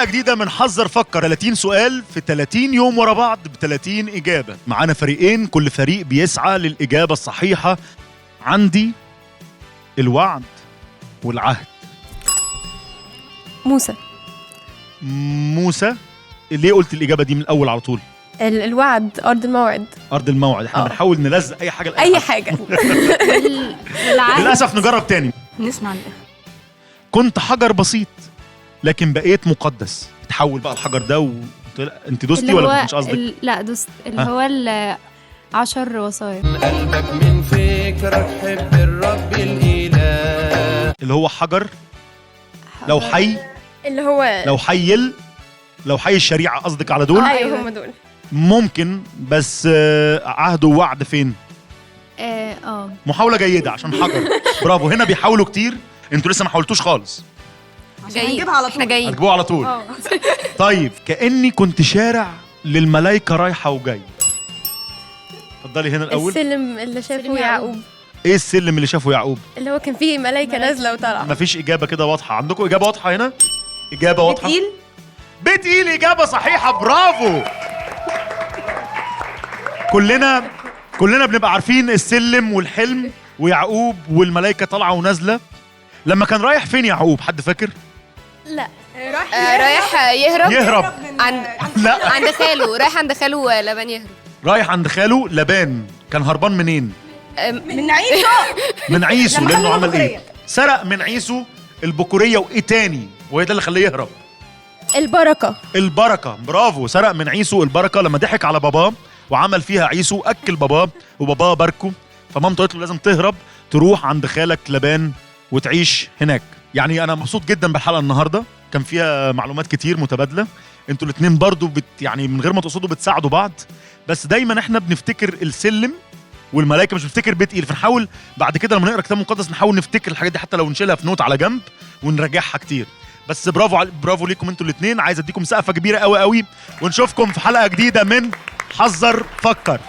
حلقة جديدة من حذر فكر. 30 سؤال في 30 يوم ورا بعض ب 30 إجابة. معانا فريقين، كل فريق بيسعى للإجابة الصحيحة. عندي الوعد والعهد. موسى. موسى، ليه قلت الإجابة دي من الأول على طول؟ الوعد، أرض الموعد. أرض الموعد، احنا بنحاول نلزق أي حاجة أي حاجة. للأسف نجرب تاني. نسمع الآخر. كنت حجر بسيط لكن بقيت مقدس. تحول بقى الحجر ده انت دوستي ولا مش قصدك؟ لا دوست، اللي هو 10 وصايا. قلبك من فكرك حب الرب الإله. اللي هو حجر لو حي، اللي هو لو حي، لو حي الشريعة قصدك على دول؟ ايوه هم دول ممكن، بس عهد ووعد فين؟ محاولة جيدة عشان حجر. برافو، هنا بيحاولوا كتير، انتوا لسه ما حاولتوش خالص. جايين على طول، احنا جايين هتجيبوه على طول. طيب، كأني كنت شارع للملايكة رايحة وجاية. اتفضلي هنا الأول. السلم اللي شافه يعقوب. ايه السلم اللي شافه يعقوب؟ اللي هو كان فيه ملايكة نازلة وطالعة. مفيش إجابة كده واضحة، عندكم إجابة واضحة هنا؟ إجابة واضحة؟ بتقيل؟ بتقيل، إجابة صحيحة، برافو. كلنا بنبقى عارفين السلم والحلم ويعقوب والملايكة طالعة ونازلة. لما كان رايح فين يعقوب؟ حد فاكر؟ لا، رايح يهرب عند لا، عند خاله، رايح عند خاله لبان يهرب. رايح عند خاله لبان، كان هربان منين؟ من عيسو. من عيسو، لأنه عمل إيه؟ سرق من عيسو البكورية وإيه تاني؟ وهي ده اللي خليه يهرب. البركة. البركة، برافو، سرق من عيسو البركة لما ضحك على باباه وعمل فيها عيسو، أكل باباه وباباه باركه، فمامته قالت له لازم تهرب تروح عند خالك لبان وتعيش هناك. يعني أنا مبسوط جدا بالحلقة النهاردة، كان فيها معلومات كتير متبادلة. انتوا الاتنين برضو يعني من غير ما تقصدوا بتساعدوا بعض، بس دايما احنا بنفتكر السلم والملائكة، مش بنفتكر بيت إيل. فنحاول بعد كده لما نقرا كتاب مقدس نحاول نفتكر الحاجات دي، حتى لو نشيلها في note على جنب ونراجعها كتير. بس برافو برافو ليكم انتوا الاتنين، عايز اديكم سقفة كبيرة قوي قوي، ونشوفكم في حلقة جديدة من حذر فكر.